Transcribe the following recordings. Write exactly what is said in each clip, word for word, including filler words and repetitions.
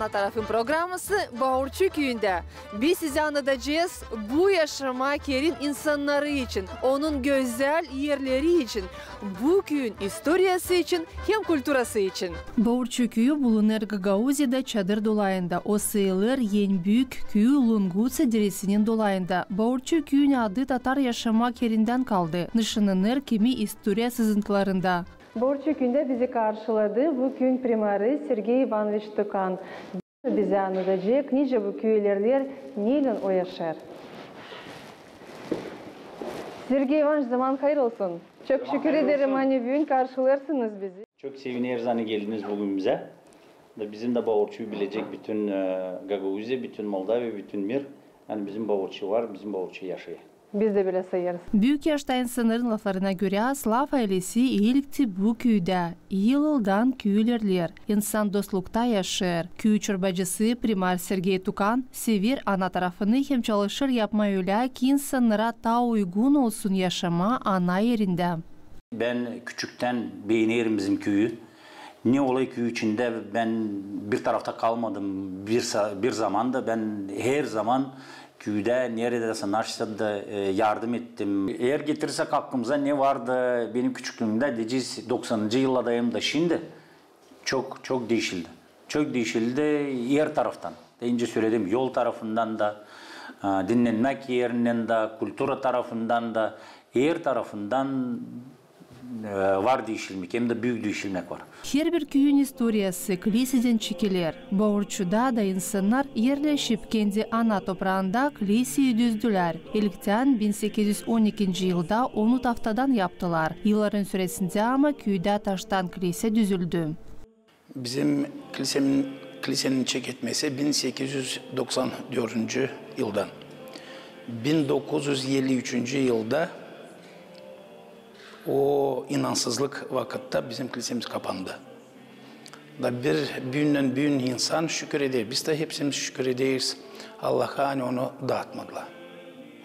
Tarafın programası Baurçu küüyündä. Biz sizä annadacez bu yaşamaa erin insannarı için, onun gözäl erleri için, bu küüyün istoriyası için hem kulturası için. Baurçu küüyü bulunêr Gagauziyada çadır dolayında. O sayılêr en büük küü Lungutsa deresinin dolayında. Baurçu küüyün adı tatar yaşamaa erindän kaldı. Nışanlanêr kimi istoriya sızıntılarında. Baurçu küüyündä bizi karşıladı bu küüyün primarı Sergey İvanoviç Tukan. Bizä annadacek, nicä bu küüyü ilerleer, neylän o yaşêêr. Sergey İvanoviç, zaman hayır olsun. Çok şükür ederim, ani büün karşılêêrsınız bizi. Çok sevineriz, ani geldiniz büün bizä. Da bizim dä Baurçuyu bilecek bütün, e, Gagauziya, bütün Moldaviya, bütün mir. Ani bizim Baurçu var, bizim Baurçu yaşêêr. Biz dä bölä sayêrız. Büük yaşta insannarın laflarına görä, Slav aylesi ilk ti bu küüdä. Yıldan küü ilerleer. İnsan dostlukta yaşêêr. Küü çorbacısı, primar Sergey Tukan, sever ana tarafını hem çalışêr yapmaa ölä, ki insannara taa uygun olsun yaşamaa ana erindä. Bän küçüktän beenerim bizim küüyü. Ne olêr küü içindä, bän bir tarafta kalmadım. Bir sa-, bir zaman da bän herzaman küüdä, neredä sä, nasıl da, e, yardım ettim. Eer getirirsek aklımıza, ne vardı benim küçüklüümdä, deyecez, doksanıncı yıllardayım da şindi çok, çok diişildi. Çok diişildi her taraftan. Deyni söledim, yol tarafından da, e, dinnenmäk erindän dä, kultura tarafından da, her tarafından, e, var diişilmäk, hem dä büük diişilmäk var. Herbir küüyün istoriyası klisedän çekiler. Baurçuda da insannar erleşip kendi ana topraanda kliseyi düzdülär. İlktän bin sekiz üz on ikinci yılda onu taftadan yaptılar. Yılların süresindä ama küüdä taştan klise düzüldü. Bizim klisenin, klisenin çeketmesi bin sekiz üz doksan dördüncü yıldan. Bin dokuz üz elli üçüncü yılda o inansızlık vakıtta bizim klisemiz kapandı. Da bir büündän büün insan şükür eder. Biz dä hepsimiz şükür ederiz Allaha, ani onu daatmadılar.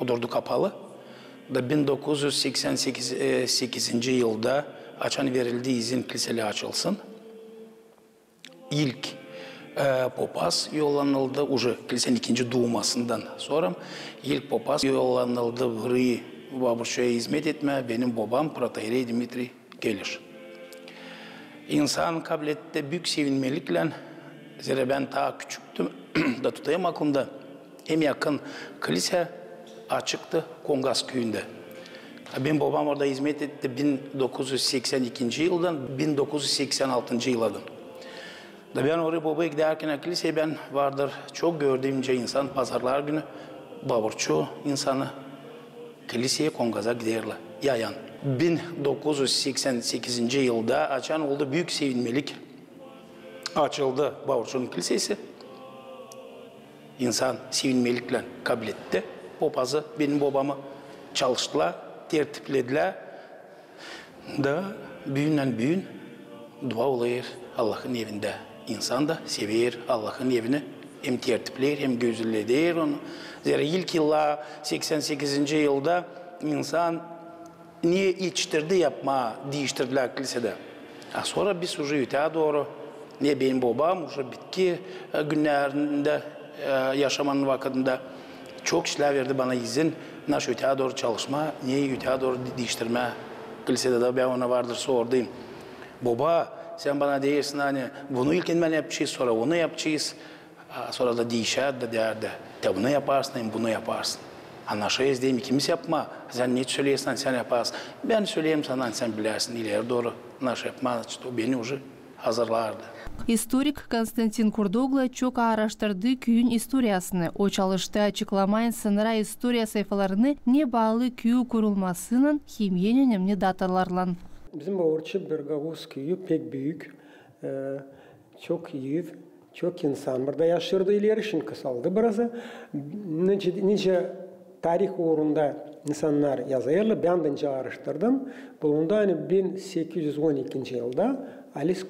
O durdu kapalı. Da bin dokuz üz seksän sekiz, e, sekizinci yılda, açan verildi izin kliseler açılsın, ilk, e, popaz yollanıldı, uje klisenin ikinci duumasından sora ilk popaz yollanıldı Baurçuya izmet etmää, benim bobam protoierey Dmitriy Keliş. İnsan kabletti büük sevinmeliklän, zerä bän taa küçüktüm, da tutêrım aklımda, en yakın klise açıktı Kongaz küüyündä. Benim bobam orada izmet etti bin dokuz üz seksän ikinci yıldan bin dokuz üz seksän altıncı yıladan. Da bän oraya bobaya gidärkän, kliseyä bän vardır çok gördüüm, nicä insan pazarlar günü, baurçu insanı, kliseyä, Kongaza giderlär yayan. Bin dokuz üz seksän sekizinci yılda, açan oldu büük sevinmelik, açıldı baurçunun klisesi. İnsan sevinmeliklän kabletti popazı, benim bobamı, çalıştılar, tertipledilär. Da büündän büün dua olêr Allahın evindä. İnsan da sever Allahın evini, hem tertipleer, hem gözelleder onu. Zerä ilk yıllar, seksän sekizinci yılda insan ne etiştirdi yapmaa, diiştirdilär klisedä. A sora biz uje ötää dooru, ne benim bobam, uje bitki, e, günnärindä, e, yaşamanın vakıdında çok işlär verdi bana izin, naşı ötää dooru çalışmaa, ne ötää dooru di-, diiştirmää klisedä. Da bän ona vardır sordum: "Boba, sän bana deersin, ani bunu ilkin bän yapacez, sora onu yapacez." A sora da diişärdi, deerdi: "Te bunu yaparsın, hem bunu yaparsın. A naşı, deyim, ikimiz yapmaa. Sän ne söleersin, sän yaparsın. Bän söleerim sana, sän bilersin, ileri dooru naşı yapmaa." İştä o beni uje hazırlardı. İstorik Konstantin Kurdoglu çok aaraştırdı küüyün istoriyasını. O çalıştı açıklamaa insannara istoriya sayfalarını, ne baalı küü kurulmasınnan hem en önemli datalarlan. Bizim Baurçu bir gagauz küüyü, pek büük, e, çok yır, çok insan burada yaşêêrdı, ileri şindi kısaldı biraz. Nicä, nicä tarih uurunda insannar yazêrlar, bän dä nicä aaraştırdım. Bulundu, ani bin sekiz üz on ikinci yılda halis,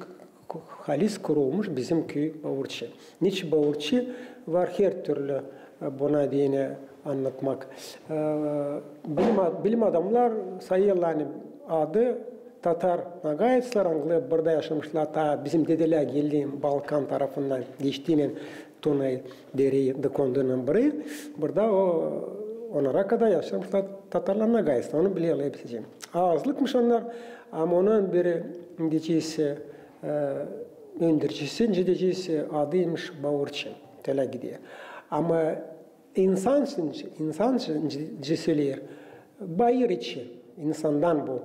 halis kurulmuş bizim küü Baurçu. Nicä Baurçu var her türlü, e, buna deyni annatmak. E, bilim ad-, bilim adamnar sayêrlar, ani adı Tatar nagaevslar, angılar burada yaşamışlar, taa bizim dedelär geldi Balkan tarafından, geçtiynän Tunay dereyi, dokunduynnan burayı. Burada o, onnara kadar yaşamışlar tatarlar nagaevslar, onu bilerlär hepsi. Azlıkmış onnar, ama onun biri, deyecez, e, öndercisi, deyecez, adıymış Baurçi, tölä gider. Ama insan için, insan için söleer, bayır içi insandan bu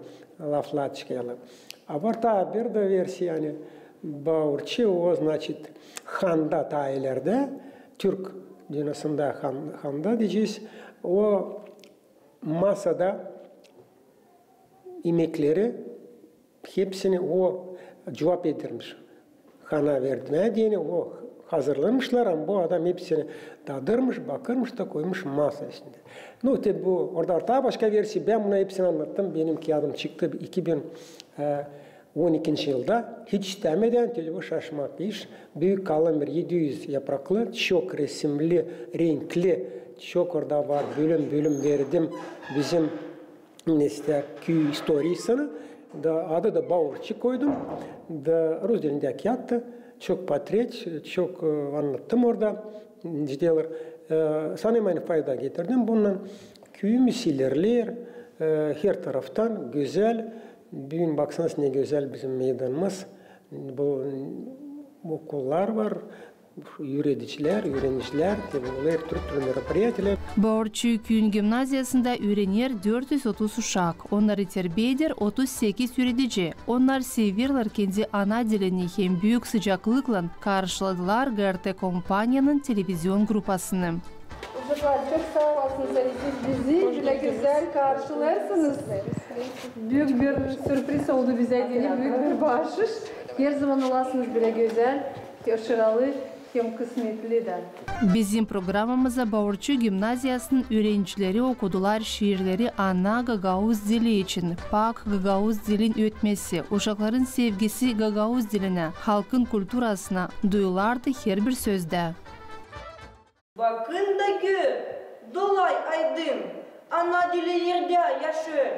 laflar çıkêrlar. A var taa bir dä versiya, ani Baurçi, o, значит, handa, taa ilerdä, türk dünnäsindä han-, handa deyecez, o masada imekleri hepsini o cuvap edermiş. Hana vermää deyni o hazırlarmışlar, ama bu adam hepsini dadırmış, bakırmış da koymuş masa üstündä. Nu, te bu, orada taa başka versiya, bän bunu hepsini annattım, benim kiyaadım çıktı iki bin on ikinci yılda, hiç istämedän, te bu şaşmak iş, büük kalın bir edi üz yapraklı, çok resimli, renkli, çok orada var, bölüm-bölüm verdim bizim nesä küü istoriyasını, da adı da Baurçi koydum, da rus dilindä kiyat da, çok portret, çok, e, annattım orada, ne deerlär, e, sanêrım, ani fayda getirdim bundan. Küüyümüz ilerleer, e, her taraftan gözäl. Büün baksanız, ne gözäl bizim meydanımız. Bu, okullar var, üüredicilär, üürenicilär, te bu olêr türlü-türlü meropriyatiyelär. Baurçi küüyün gimnaziyasında üürener dört üz otuz uşak. Onnarı terbiä eder otuz sekiz üüredici. Onnar severlär kendi ana dilini hem büük sıcaklıklan karşıladılar GRT kompaniyanın televizion grupasını. Uşaklar, çok saa olasınız, ani siz bizi bölä gözäl karşılêêrsınız. Büük bir sürpriz oldu bizä deyni, büük bir baaşış. Herzaman olasınız bölä gözäl, şıralı hem kısmetli dä. Bizim programamıza Baurçu gimnaziyasının üürenicileri okudular şiirleri ana gagauz dili için. Pak gagauz dilin ötmesi, uşakların sevgisi gagauz dilinä, halkın kulturasına duyulardı herbir sözdä. Bakın da gör, dolay aydın, ana dili erdä yaşêêr.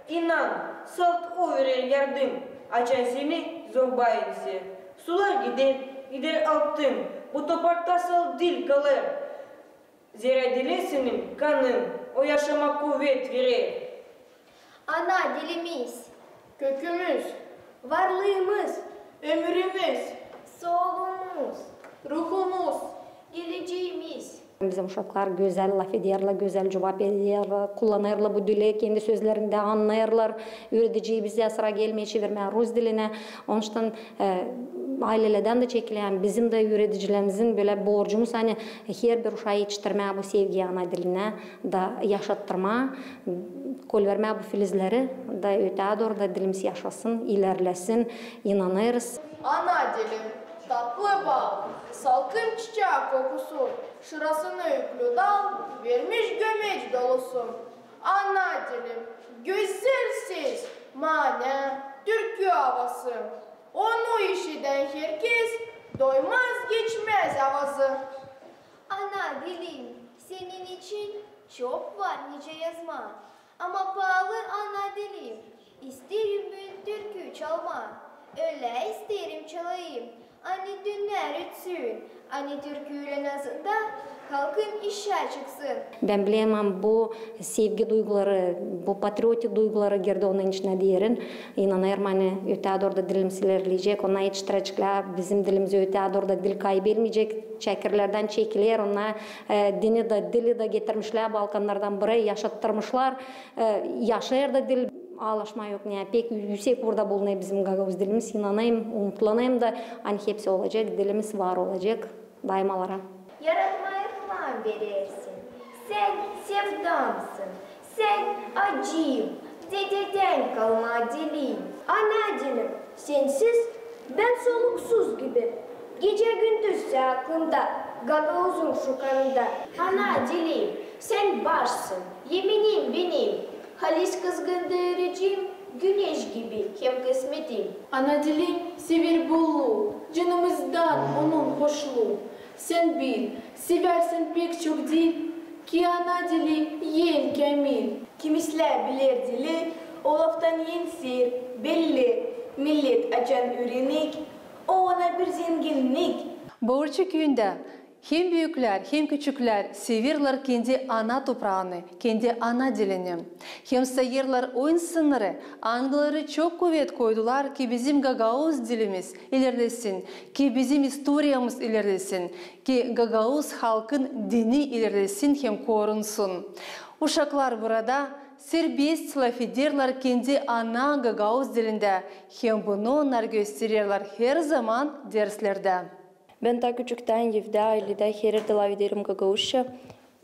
İnan, salt o verer yardım, açan seni zorba ensä. Sular gider, gider altın, bu toprakta salt dil kalêr. Zerä dili senin kanın, o yaşama kuvet verer. Ana dilimiz. Kökümüz. Varlıımız. Ömrümüz. Solumuz. Ruhumuz. Gelecäyimiz. Bizim uşaklar gözäl lafederlär, gözäl cuvap ederlär, kullanêrlar bu dili, kendi sözlerindä annêêrlar. Üüredicimiz dä sıra gelmeer çevirmää rus dilinä. Onuştan, e, aylelerdän dä çekiler, bizim dä üüredicilerimizin bölä borcumuz, ani herbir uşaa etiştirmää bu sevgiyi ana dilinä da yaşattırmaa, kolvermää bu filizleri da ötää dooru da dilimiz yaşasın, ilerlesin, inanêrız. Ana dilim, tatlı bal, salkın çiçää kokusu, şırasını üklü dal vermiş gömeç dolusu. Ana dilim, gözäl ses, mana, türkü avası. Onu işidän herkez, doymaz, geçmäz avazı. Ana dilim, senin için çok var nicä yazmaa, ama paalı ana dilim, isteerim büün türkü çalmaa. Ölä isteerim çalayım, ani dünnä rütsün, ani türküylän azında halkım işä çıksın. Bän bilerim, ani bu sevgi duyguları, bu patriotik duyguları girdi onun içinä derin. İnanêrım, ani ötää dooru da dilimiz ilerleyecek, onnar etiştirecekler bizim dilimizi, ötää dooru da dil kaybelmeyecek. Çakırlardan çekiler, onnar, e, dini dä, dili dä getirmişlär Balkannardan burayı, yaşattırmışlar. E, yaşêêr da dil, aalaşma yok, ne pek ü-, üüsek burada bulunêr bizim gagauz dilimiz. İnanêrım, umutlanêrım da, ani hepsi olacek, dilimiz var olacek daymalara. Yaratmaa ilham verersin, sän sevdamsın, sän acım, dededän kalma dilim. Ana dilim, sensiz bän soluksuz gibi. Gecä-gündüz sän aklımda, gagauzum şu kanımda. Ana dilim, sän başsın, eminim benim, halis kızgındı üüredim, güneş gibi hem kısmetim. Ana dilim sever bolluu, canımızdan onun hoşluu. Sän bil, seversin pek çok dil, ki ana dili en käämil. Kimislär biler dili O laftan ensär belli, millet açan üürenik, o ona bir zenginnik. Baurçu küüyündä hem büüklär, hem küçüklär severlär kendi ana topraanı, kendi ana dilini. Hem sayêrlar o insannarı, angıları çok kuvet koydular, ki bizim gagauz dilimiz ilerlesin, ki bizim istoriyamız ilerlesin, ki gagauz halkın dini ilerlesin hem korunsun. Uşaklar burada serbest lafederlär kendi ana gagauz dilindä, hem bunu onnar göstererlär herzaman derslerdä. Bän taa küçüktän evdä, ailedä her erdä lafederim gagauzça.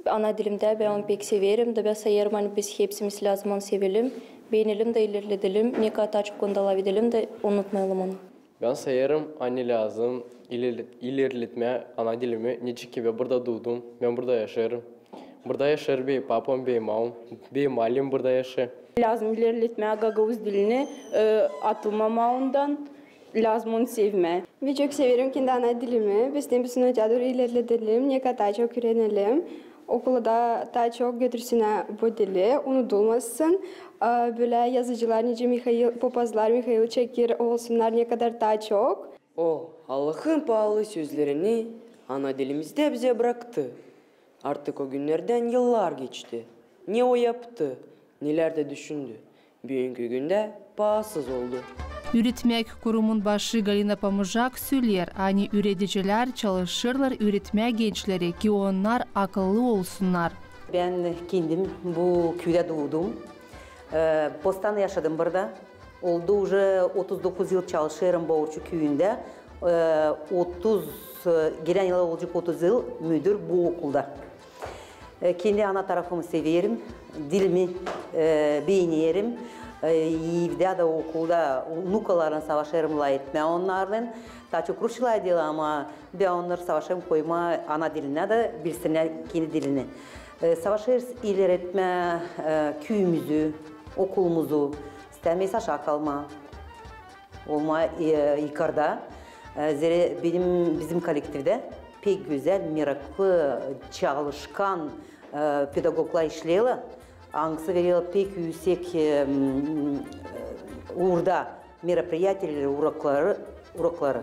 Ana dilimdä, bän onu pek severim, da bän sayêrım, ani biz hepsimiz lääzım onu sevelim, beenelim da ilerledelim, ne kadar taa çok onda lafedelim da unutmayalım onu. Bän sayêrım, ani lääzım ilerle-, ilerletmää ana dilimi, neçin ki bän burada duudum, bän burada yaşêêrım. Burada yaşêêr bän papam, bän mamam, bän malim burada yaşêêr. Lääzım ilerletmää gagauz dilini, e, atılmamaa ondan, lääzım onu sevmää. Bän çok severim kendi ana dilimi, biz dä bütün ötää dooru ilerledelim, ne kadar taa çok üürenelim. Okulda taa çok götürsünnär bu dili, unudulmasın. A, bölä yazıcılar, nicä Mihail, papazlar Mihail Çakir olsunnar ne kadar taa çok. O, Allahın paalı sözlerini ana dilimizdä bizä braktı. Artık o günnerdän yıllar geçti. Ne o yaptı, nelär dä düşündü. Büünkü gündä paasız oldu. Üüretmäk kurumun başı Galina Pomujak söleer, ani üüredicilär çalışêrlar üüretmää gençleri, ki onnar akıllı olsunnar. Bän kendim bu küüdä duudum. E, postan yaşadım burada. Oldu uje otuz dokuz yıl çalışêrım Baurçu küüyündä. E, otuz, e, gelän yıla olacek otuz yıl müdür bu okulda. E, kendi ana tarafımı severim, dilimi, e, beenerim. E, evdä dä, okulda unukalarlan savaşêrım lafetmää onnarlan. Taa çok rusça lafederlär, ama bän onnarı savaşêrım koymaa ana dilinä dä, bilsinnär kendi dilini. E, savaşêrız ileretmää, e, küüyümüzü, okulumuzu, istämeeriz aşaa kalmaa. Olmaa, e, yukarda. E, zerä benim, bizim kollektivdä pek gözäl, meraklı, çalışkan, e, pedagoglar işleerlär. Angısı vereerlär pek üüsek, e, m, e, uurda meropriyatiyeleri, urokları, urokları.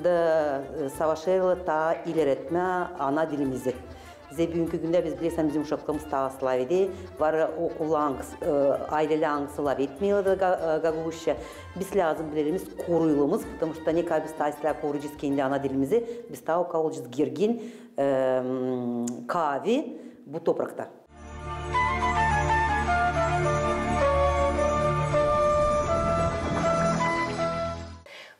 Da, e, savaşêrlar taa ileretmää ana dilimizi. Zerä büünkü gündä biz bilersän, bizim uşaklarımız taa az lafeder, var okullar, angısı, e, aylelär, angısı lafetmeerlär da ga-, e, gagauzça. Biz lääzım bilelimiz koruyalım, потому что ne kadar biz taa islää koruyacez kendi ana dilimizi, biz taa o kadar olacez gergin, e, m, kaavi bu toprakta.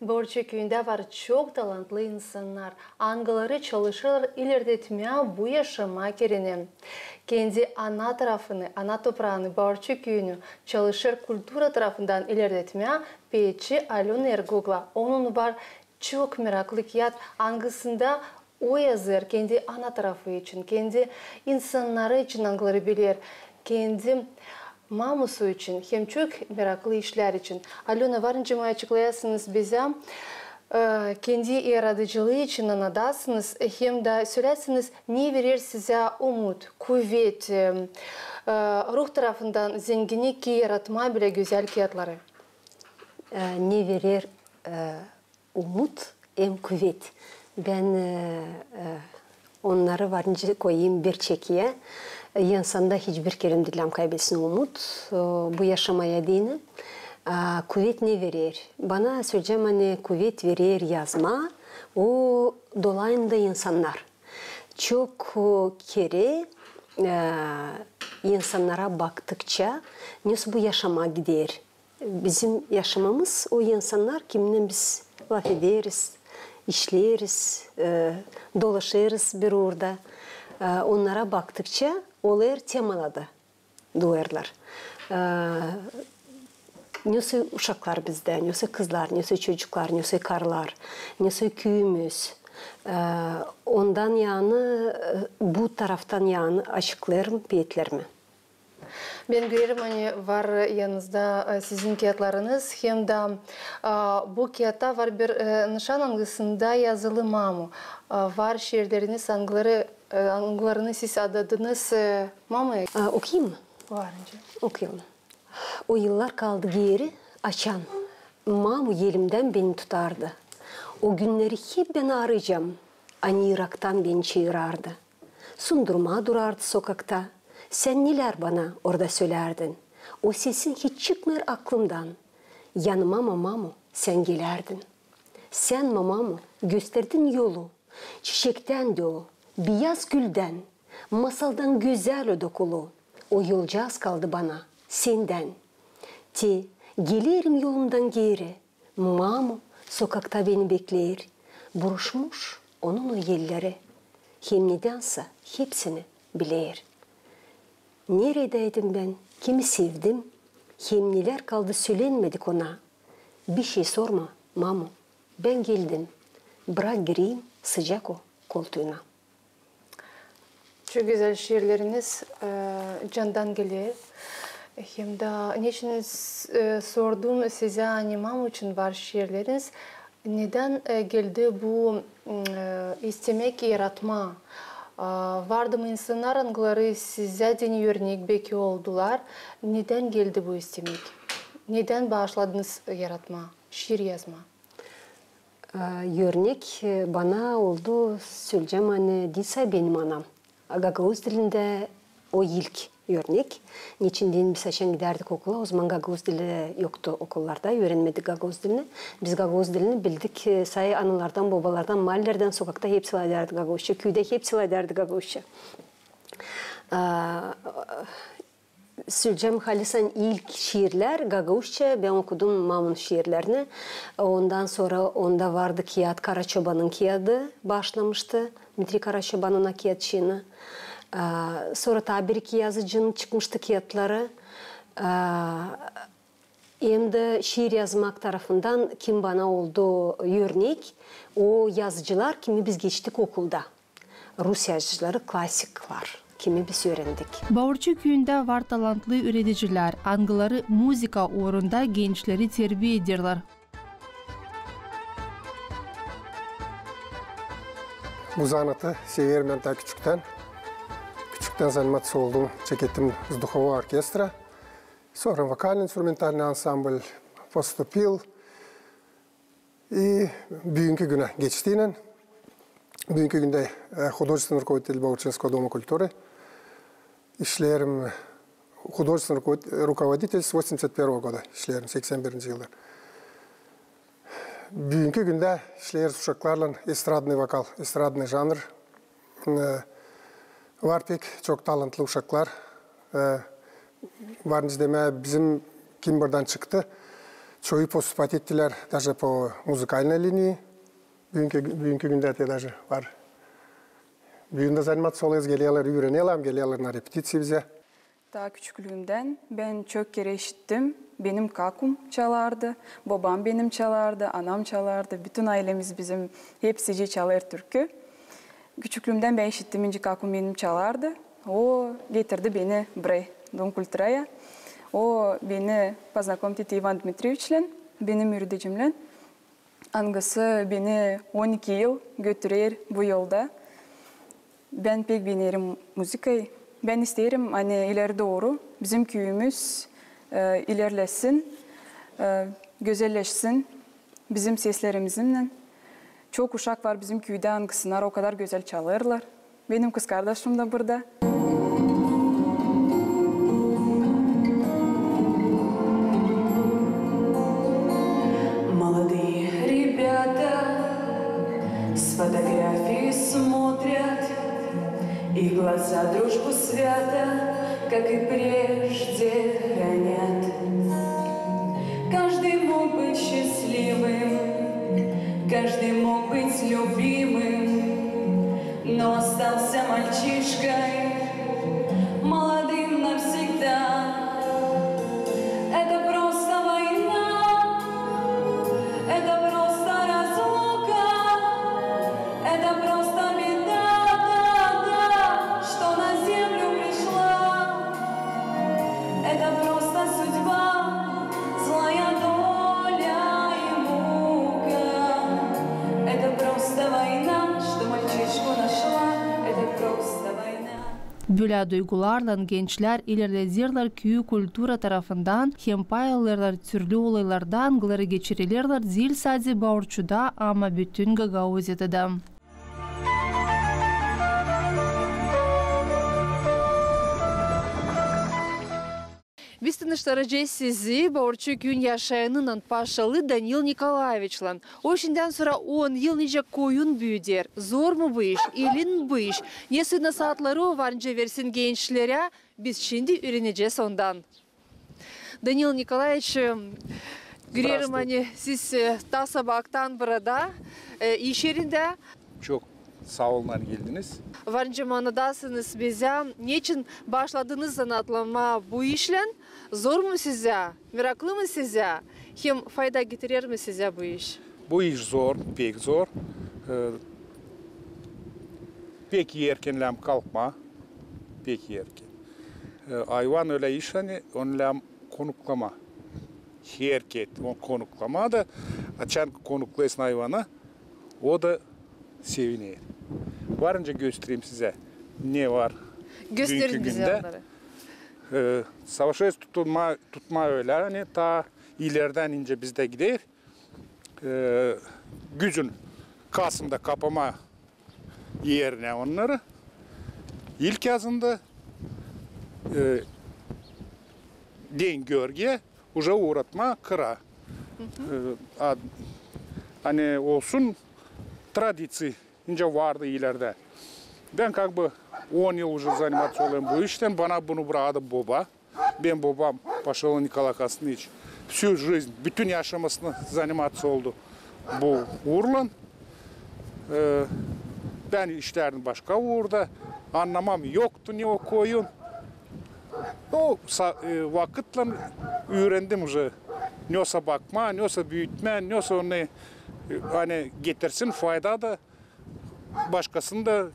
Baurçu küüyündä var çok talantlı insannar, angıları çalışêrlar ilerletmää bu yaşamaa kerini. Kendi ana tarafını, ana topraanı, Baurçu küüyünü çalışêr kultura tarafından ilerletmää peetçi Alöna Ergugla. Onun var çok meraklı kiyat, angısında o yazêr kendi ana tarafı için, kendi insannarı için, angıları biler, kendi mamusu için hem çok meraklı işlär için. Alöna, var nicä açıklayasınız bizä, e, kendi yaradıcılıı için annadasınız, hem dä söläsiniz, ne verer sizä umut, kuvet, e, e, ruh tarafından zenginnik ki yaratmaa bölä gözäl kiyatları? E, ne verer, e, umut hem kuvet. Bän, e, e, onnarı var nicä koyayım bir çekiyä. E, insanda hiç bir kerä diil lääzım kaybetsin umut, e, bu yaşamaya deyni. E, kuvet ne verer? Bana, söleyecäm, ani kuvet verer yazmaa, o dolayında insannar. Çok, e, kerä, e, insannara baktıkça, nesoy bu yaşamaa gider. Bizim yaşamamız o insannar, kimnän biz lafederiz, işleriz, e, dolaşêrız bir uurda. E, onnara baktıkça, olêr temalarda duêrlar. E, nesoy uşaklar bizdä, nesoy kızlar, nesoy çocuklar, nesoy karılar, nesoy küüyümüz. E, ondan yani, e, bu taraftan yani açıklêêrım peetlerimi. Bän görerim, ani var yanınızda, e, sizin kiyatlarınız, hem dä, e, bu kiyatta var bir, e, nışan, angısında yazılı mamu. E, var şiirleriniz, angıları, e, angılarını siz adadınız, e, mamaya. E, okuyayım mı? Var nicä. Okuyalım. O yıllar kaldı geeri, açan mamu elimdän beni tutardı. O günneri hep bän aarıycam, ani iraktan beni çaarardı. Sundurma durardı sokakta, sän nelär bana orada sölerdin. O sesin hiç çıkmêêr aklımdan, yanıma, mamu, sän gelärdin. Sän, mamu, gösterdin yolu, çiçektän dä o, biyaz güldän, masaldan gözäl o dokulu. O yolcaaz kaldı bana sendän. Te gelerim yolumdan geeri, mamu sokakta beni bekleer. Buruşmuş onun o elleri, hem nedänsä hepsini biler. Neredäydim bän, kimi sevdim, hem nelär kaldı sölenmedik ona. Bişey sorma, mamu, bän geldim, brak gireyim sıcak o koltuuna. Çok gözäl şiirleriniz, e, candan geler. Hem dä neçin s-, e, sordum sizä, ani mamu için var şiirleriniz. Nedän, e, geldi bu, m, e, istemäk yaratmaa? A, vardı mı insannar, angıları sizä deyni örnek beki oldular? Nedän geldi bu istemäk? Nedän başladınız yaratmaa, şiir yazmaa? E, örnek, e, bana oldu, söleyecäm, ani diil sade benim anam. Gagauz dilindä o ilk örnek. Neçin deyni biz açan gidärdik okula, ozaman gagauz dili yoktu okullarda, üürenmedik gagauz dilini. Biz gagauz dilini bildik, e, sade analardan, bobalardan, maalelerdän, sokakta hepsi lafedärdi gagauzça, küüdä hepsi lafedärdi gagauzça. A, söleyecäm, halisan ilk şiirlär gagauzça, bän okudum mamunun şiirlerini. Ondan sora onda vardı kiyat, Karaçobanın kiyadı başlamıştı. Dmitriy Karaçoban ona kiyatçıydı. A, sora taa bir-iki yazıcının çıkmıştı kiyatları. A, hem dä şiir yazmak tarafından kim bana oldu örnek, o yazıcılar, kimi biz geçtik okulda. Rus yazıcıları, klassiklär, kimi biz üürendik. Baurçu küüyündä var talantlı üüredicilär, angıları muzıka uurunda gençleri terbiya ederlär. Bu zanaatı severim bän taa küçüktän. Küçüktän заниматься oldum, çekettim с духового оркестра. Sora вокально-инструментальный ансамбль, поступил. И büünkü günä geçtiynän, büünkü gündä, e, художественный руководитель Баурчинского дома культуры. İşleerim, художественный руковод-, руководитель с восемьдесят первого года, işleerim seksän birinci yıldan. Büünkü gündä işleeriz uşaklarlan estradnıy vokal, estradnıy janr. E, var pek çok talantlı uşaklar. E, var nicä demää, bizim kim buradan çıktı, çoyu поступать ettilär даже по музыкальной линии. Büünkü, büünkü gündä te даже var. Büün dä заниматься olêrız, gelelär, üürenelär, gelelär na repetitsiyayı bizä. Taa küçüklüümdän bän çok kerä işittim. Benim kakum çalardı, bobam benim çalardı, anam çalardı. Bütün aylemiz bizim hepsicii çalêr türkü. Küçüklüümdän bän işittim, nicä kakum benim çalardı. O getirdi beni burayı, Dom kulturaya. O beni познакомить etti İvan Dmitriyeviçlän, benim üüredicimlän. Angısı beni on iki yıl götürer bu yolda. Bän pek beenerim muzıkayı. Bän isteerim, ani ileri dooru bizim küüyümüz, e, ilerlesin, e, gözelleşsin bizim seslerimizinnän. Çok uşak var bizim küüdä, angısınnar o kadar gözäl çalêrlar. Benim kızkardaşım da burada. Молодые ребята с фотографий смотрят, и глаза дружбу свято, как и прежде, хранят. Каждый мог быть счастливым, каждый мог быть любимым, но остался мальчишкой, молодым навсегда. Это просто война, это просто разлука, это просто беда, да, да, что на землю пришла. Это просто судьба, злая доля и мука. Это просто война, что мальчишку нашла. Это просто война. Bölä duygularlan gençlär ilerlederlär küüyü kultura tarafından hem pay alêrlar türlü olaylarda, angıları geçirilerlär diil sade Baurçuda, ama bütün Gagauziyada da. Biz tanıştıracez sizi Baurçu küüyün yaşayanınnan, paşalı Danil Nikolaeviçlan. O şindän sora on yıl nicä koyun büüder. Zor mu bu iş, ilin bu iş? Ne suyun nasaatları o var nicä versin gençlerä, biz şindi üürenecez ondan. Danil Nikolaeviç, e, görerim, ani siz, e, taa sabaadan burada, e, iş erindä. Çok saa olun, ani geldiniz. Var nicä annatasınız bizä, neçin başladınız zanaatlanmaa bu işlän? Zor mu sizä? Meraklı mı sizä? Hem fayda getirer mi sizä bu iş? Bu iş zor, pek zor. E, pek erken lääzım kalkmaa. Pek erken. E, ayvan ölä iş, ani onu lääzım konuklamaa. Herkezi onu konuklamaa da, açan konuklêêrsın ayvanı, o da seviner. Varınca göstereyim sizä, ne var büünkü gündä. Gösterin bizä onnarı. E, savaşêrız tutmaa, tutmaa ölä, ani taa ilerdän nicä bizdä gider. E, güzün kasımda kapamaa erinä onnarı. İlk yazında, e, Den Görgiyä uje uuratmaa kıra. E, a, ani olsun tradiţiya, nicä vardı ilerdä. Bän как бы on yıl uje заниматься olêrım bu iştän, bana bunu braktı boba. Benim bobam, paşalı Nikolay Kostanoviç, всю жизнь, bütün yaşamasını заниматься oldu bu uurlan. E, bän işlärdim başka uurda, annamam yoktu, ne o koyun. O sa-, e, vakıtlan üürendim uje, nesoy bakmaa, nesoy büütmää, nesoy onu, e, ani getirsin fayda da, başkasını da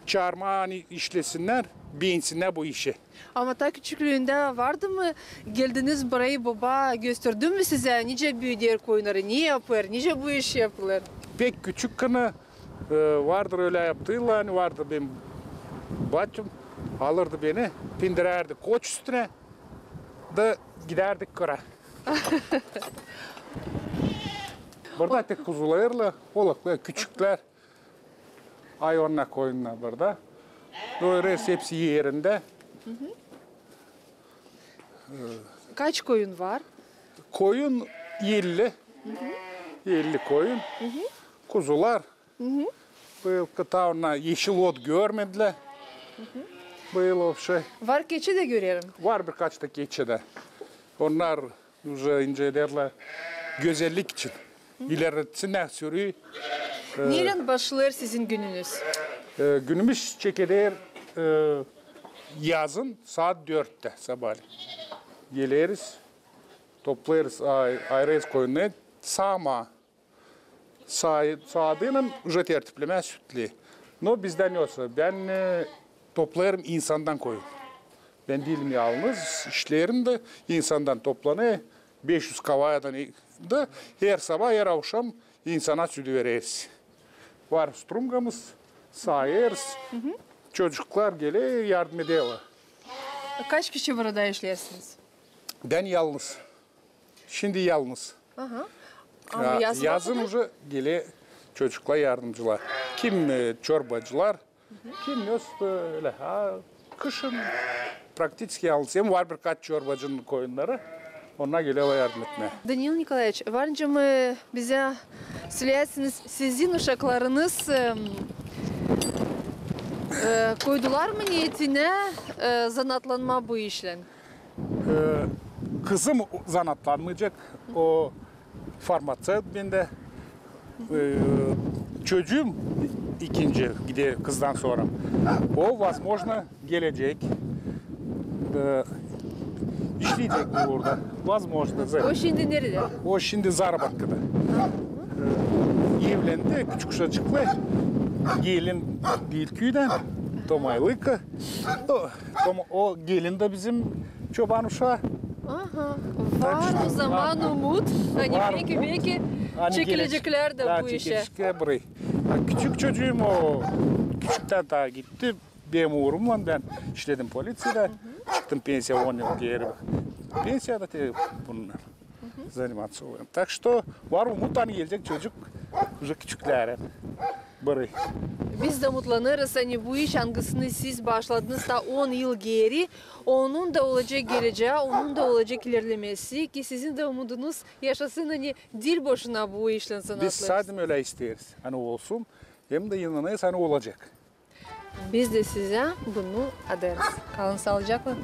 çaarmaa, ani işlesinnär, beensinnär bu işi. Ama taa küçüklüündä vardı mı, geldiniz burayı, boba gösterdi mi sizä, nicä büüder koyunnarı, ne yapêr, nicä bu iş yapılêr? Pek küçük kına, e, vardır ölä yaptılar, ani vardı benim baçum, alırdı beni, pindirärdi koç üstünä da gidärdik kıra. Burada tek kuzularla, oolaklar, küçüklär. Ayvannar, koyunnar burada. Doyurêrız, hepsi erindä. Kaç koyun var? Koyun elli. Elli koyun. Kuzular. Bu yıl kıta onnar eşil ot görmedilär. Bu yıl o şey. Var keçi dä görerim. Var birkaç da keçi dä. Onnar uje incä ederlär gözellik için. İlerletsin sürüyü. Neylän başlêêr sizin gününüz? E, günümüz çekeder, e, yazın saat dörttä sabaalän. Geleriz, toplêêrız, ay-, ayırêrız koyunnarı, saamaa. Saa-, saadıylan uje tertiplemää sütleri. No bizdän nesoy, bän, e, toplêêrım insandan koyun. Bän diilim yalnız, işlerim dä insandan toplanêr. Beş üz kavayadan, e, da her sabaa, her avşam insana südü vereriz. Var strungamız, saayêrız. Çocuklar geler, yardım ederlär. Kaç kişi burada işleersiniz? Bän yalnız. Şindi yalnız. Aha. Ama yazın uje geler çocuklar, yardımcılar. Kim, e, çorbacılar, kim nesoy ölä. Ha, kışın praktiçki yalnız. Hem var birkaç çorbacının koyunnarı. Onnar geler yardım etmää. Danil Nikolaeviç, var nicä mı bizä söleyäsiniz, sizin uşaklarınız, em, e, koydular mı niyetinä, e, zanaatlanmaa bu işlän? E, kızım zanaatlanmayacek. O farmatsevt bendä. E, çocuum ikinci gider kızdan sora. O, возможно, gelecek. E, işleyecek burada. Возможно. O şindi neredä? O şindi zarabatkada. E, evlendi, küçük uşacıklı. Gelin diil küüdän. Tomaylıka. O, Toma, o gelin dä bizim çoban uşaa. Aha. Var o zaman umut. Ani beki, beki çekileceklär dä bu işä. Çekileceklär burayı. Ha, küçük çocuum o küçüktän taa gitti. Benim uurumnan bän işledim poliţiyada. Çıktım pensiya on yıl geeri. Pensiyada te bununnan заниматься oluyorum. Так что var umut, ani gelecek çocuk уже küçüklär biri. Biz dä umutlanêrız, ani bu iş, angısını siz başladınız taa on yıl geeri, onun da olacek gelecää, onun da olacek ilerlemesi, ki sizin dä umudunuz yaşasın, ani diil boşuna bu işlän zanaatlanêrsınız. Biz sade ölä isteeriz, ani olsun. Hem dä inanêrız, ani olacek. Biz dä sizä bunu adêêrız. Kalın saalıcaklan.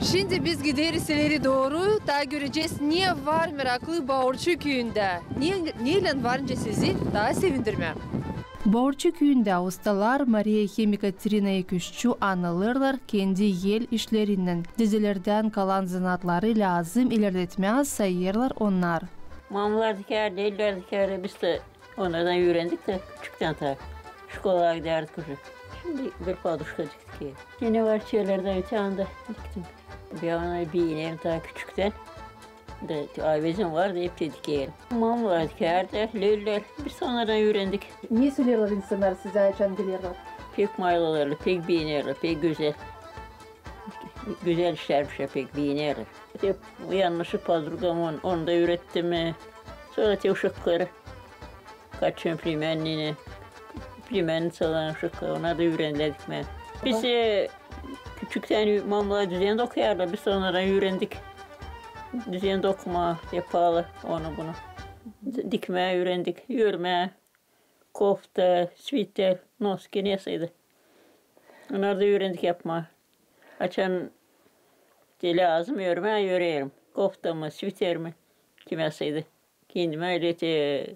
Şindi biz gideriz ileri dooru, taa görecez, ne var meraklı Baurçu küüyündä. Ne, neylän var nicä sizi taa sevindirmää. Baurçu küüyündä ustalar Mariya hem Ekaterina Eküşçu anılêrlar kendi el işlerinnän. Dedelerdän kalan zanaatları lääzım ilerletmää sayêrlar onnar. Mamalar dikärdi, leller dikärdi, biz dä onnardan üürendik dä, küçüktän taa. Şkolaya gidärdik uje. Şindi bir paduşka diktik. Genä var çölerdä öte yanda diktim. Bän onu beenerim taa küçüktän. Da avezim vardı, hep dä dikerim. Mamalar dikärdi, leller. Biz onnardan üürendik. Ne söleerlär insannar sizä, açan gelerlär? Pek mayılêrlar, pek beenerlär, pek gözäl. Gözäl işlärmiş, pek beenerlär. Te uyanmışı padrugam, on-, onu da üürettim. Sora te uşakları. Kaçıyorum plemänniçä, plemänniţalarım, uşaklar, onnar da üürendilär dikmää. Biz, e, küçüktän ü-, mamalar düzän dokuyardı, biz onnardan üürendik. Düzän dokumaa, yapêrlar onu bunu. Dikmää üürendik, örmää. Kofta, sviter, noski, neseydi. Onnarı da üürendik yapmaa. Açan te lääzım örmää, örerim. Koftamı, sviterimi, kimäseydi. Kendimä, ölä te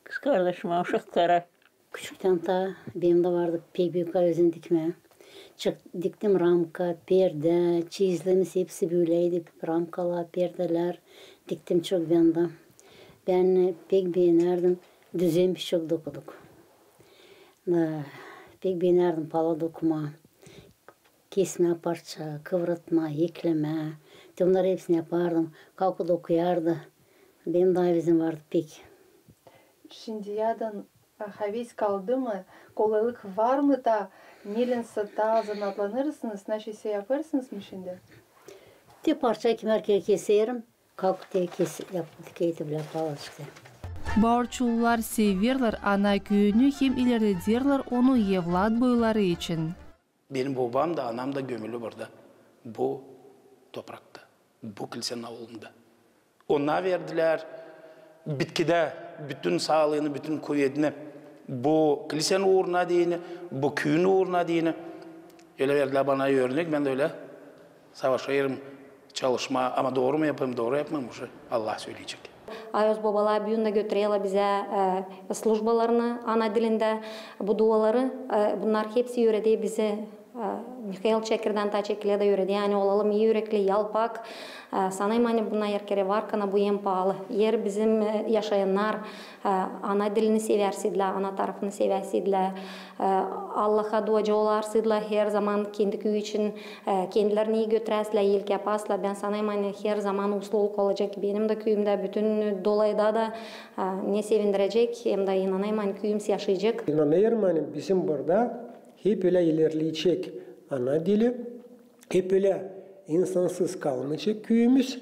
kızkardaşıma, uşaklara. Küçüktän taa bendä vardı pek büük avezim dikmää. Çok diktim ramka, perdä, çeyizlerimiz hepsi böleydi, ramkalar, perdelär. Diktim çok bendä. Bän pek beenärdim, düzän bir çok dokuduk. Da, pek beenärdim pala dokumaa. Kesmää parça, kıvratmaa, eklemää. Te onnarı hepsini yapardım. Kaku dokuyardı. Benim dä avezim vardı pek. Şindiyädän, e, haves kaldı mı? Kolaylık var mı taa? Neylän taa zanaatlanêrsınız, neşeyse yapêrsınız mı şindi? Te parça kimär kerä keserim. Kaku te kes-, yap-, dikeydi bilä palaçıktı. Baurçulular severlär ana küüyünü hem ilerlederlär onu evlat boyları için. Benim bobam da, anam da gömülü burada, bu toprakta, bu kilsenin alnında. Ona verdilär bitkidä bütün saalıını, bütün kuvedini bu kilsenin uuruna deyni, bu küüyün uuruna deyni. Ölä verdilär bana örnek, bän dä ölä savaşêrım çalışmaa, ama dooru mu yapêrım, dooru yapmêêrım, uşa Allah söleyecek. Ayoz bobalar büün dä götürerlär bizä, e, slujbalarını ana dilindä, bu duaları, e, bunnar hepsi üüreder bizi, e, Mihail Çekerdän taa çekilä dä üüreder, ani olalım ii ürekli, yalpak. E, sanêrım, ani bunnar er kerä var kana bu en paalı. Er bizim, e, yaşayannar, e, ana dilini sevärseydilär, ana tarafını sevärseydilär, e, Allaha duacı olarsaydılär her zaman kendi küüyü için, e, kendilerini ii götürärseydilär, iilik yapasılar. Bän sanêrım, ani her zaman usluuk olacek benim dä küüyümdä, bütün dolayda da, e, ne sevindirecek, hem dä inanêrım, ani küüyümüz yaşayacek. İnanêrım, ani bizim burada hep ölä ilerleyecek ana dili, hep ölä insansız kalmayacek küüyümüz.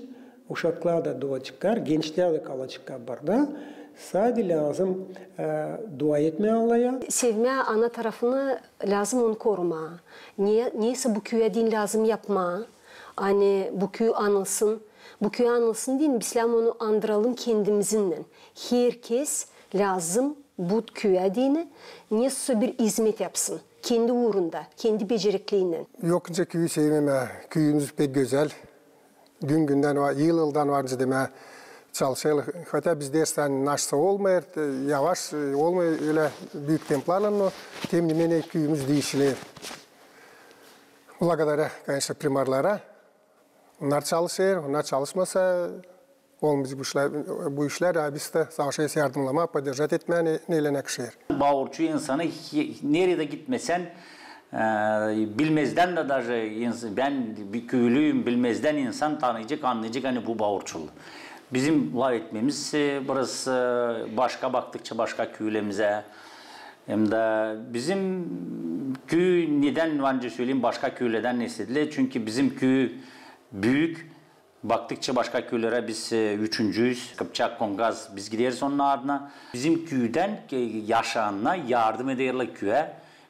Uşaklar da duaceklar, gençlär dä kalaceklar burada. Sade lääzım, e, dua etmää Allaha. Sevmää ana tarafını, lääzım onu korumaa. Ne, neysä bu küüyä deyni lääzım yapmaa, ani bu küüy anılsın. Bu küüy anılsın deyni biz lääzım onu andıralım kendimizinnän. Herkez lääzım bu küüyä deyni nesä bir izmet yapsın. Kendi uurunda, kendi becerikliinnän. Yok nicä küüyü sevmemää, küüyümüz pek gözäl. Gün-gündän var, yıl-yıldan var nicä demää, çalışêrız. Хотя biz deersän, naşsa olmêêr, yavaş, e, olmêêr ölä büük templarlan, но тем не менее küüyümüz diişiler. Благодаря, конечно, primarlara. Onnar çalışêr, onnar çalışmasa, olmayacek bu işlär, bu işlär, a biz dä savaşêrız yardımnamaa, поддержать etmää, ne, neylän kişi. Baurçu insanı he-, neredä gitmesän, e, bilmezdän dä даже ins-, bän bir küülüyüm, bilmezdän insan tanıyacek, annayacek, ani bu baurçulu. Bizim lafetmemiz, e, biraz, e, başka baktıkça başka küülerimizä. Hem dä bizim Küü nedän, var nicä söleyim, başka küülerdän nesnedilär? Çünkü bizim küü büük, baktıkça başka küülerä biz, e, üçüncüyüz. Kıpçak, Kongaz, biz gideriz onun ardına. Bizim küüdän, e, yaşayannar yardım ederlär küüyä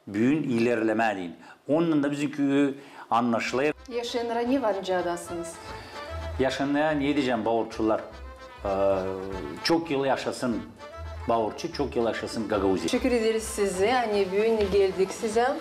büün ilerlemää deyni. Onunnan da bizim küü annaşılêr. Yaşayanlara ne var nicä adasınız? Yaşayanlara ne deyecäm, Baurçular? Ee, çok yıl yaşasın Baurçu, çok yıl yaşasın Gagauziya. Teşekkür ederiz sizä, ani büün geldik sizä.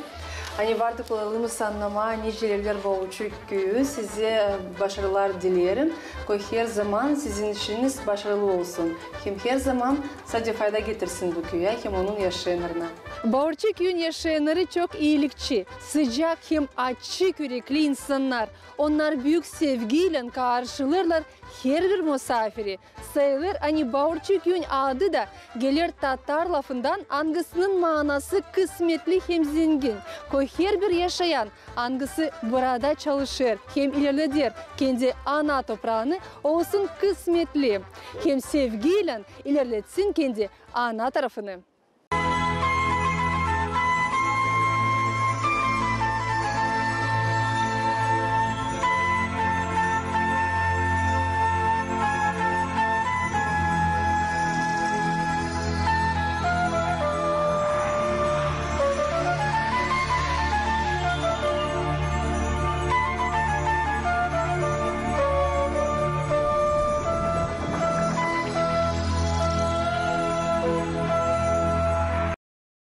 Ani vardı kolaylıımız annamaa, nicä ilerleer Baurçu küüyü. Sizä başarılar dileerim. Koy her zaman sizin işiniz başarılı olsun. Hem her zaman sade fayda getirsin bu küüyä hem onun yaşayannarına. Baurçu küüyün yaşayannarı çok iilikçi, sıcak hem açık ürekli insannar. Onnar büük sevgiylän karşılêêrlar herbir musaafiri. Sayılêr, ani Baurçu küüyün adı da geler tatar lafından, angısının maanası kısmetli hem zengin. Koy herbir yaşayan, angısı burada çalışêr hem ilerleder kendi ana topraanı, olsun kısmetli hem sevgiylän ilerletsin kendi ana tarafını.